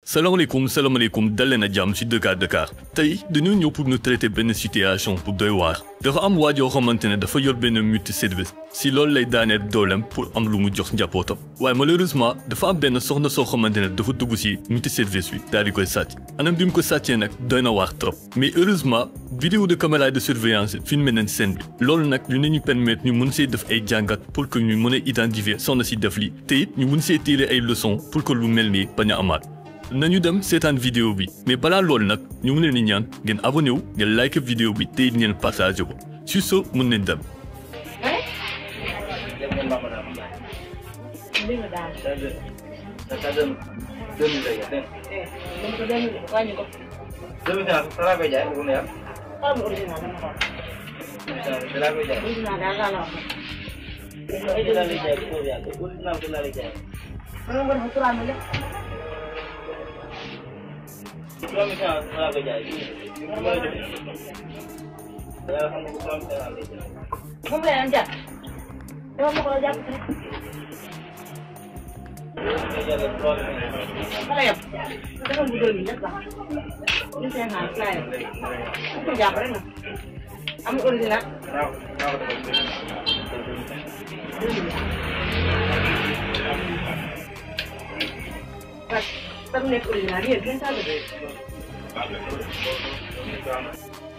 salaamaaleykum dal leen a jàmm ci Dakar tey dañu ñëw pour ñu traiter benn situation bu doy waar dafa am waajoo xamante ne dafa yor benn multi-service si loolu lay daaneel dooleem pour am lu mu jox njabootam waaye malheureusement dafa am benn soxna soo xamante ne dafa dugg si multi-service bi daal di koy sàcc anam bi mu ko sàccee nag doy na waar trop mais heureusement vidéo de caméra de surveillance filmé nañ scène bi loolu nag ñu ne ñu permettre ñu mën see def ay jàngat pour que ñu mën a identifier soxna si def lii te it ñu mën see tirer ay leçons pour que lu mel nii bañ a amaat nañu dem seetaan vidéo bi mais balaa loolu nag ñu ngi leen di ñaan ngeen abonné wu ngeen like vidéo bi te it ngeen partagé ko sur ce mën nañ dem.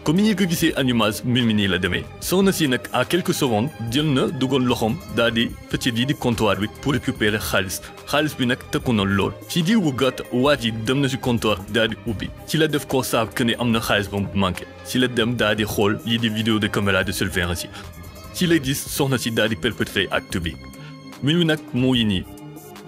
comme ni nga ko gisee animage mbir mi nii la demee soxna si nag à quelques secondes jël na dugal loxoom daal di fëcc lii di comptoir bi pour récupérer xaalis bi nag tëkku na lool ci diir bu gàtt waa ji dem na si comptoir daal di ubbi ci la def constat que ne am na xaalis ba mu manqué ci la dem daal di xool lii di vidéo de caméra de surveillance yi ci la gis soxna si daal di perpétrer acte bi mbir mi nag moo yi nii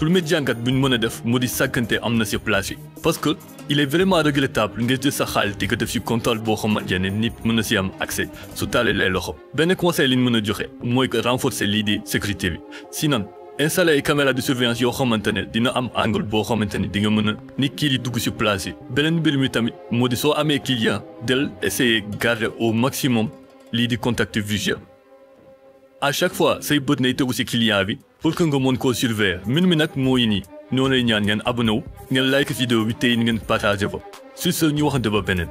premier jàngat bi ñu mën a def moo di sàkkante am na si place yi parce que il est vraiment regrettable nga jël sa xaalis di ko def ci comptoir boo xamante ne nit mën na si am accès su taalee lay loxo benn conseil li ñu mën a joxe mooy que renforcer lii di sécurité bi sinon installer ay caméra de surveillance yoo xamante ne dina am angle boo xamante ne di nga mën a ni kii di dugg ci place yi beneen mbir mi tamit moo di soo amee client del essayer garder au maximum lii di contact visuel à chaque fois say bët nay tegu ci client bi pour que nga mën koo surveiller mbir mi nag mooy nii ñoo lay ñaan ngeen abonné wu ngeen like vidéo bi tey ngeen partagé ko sur ce ñu waxante ba beneen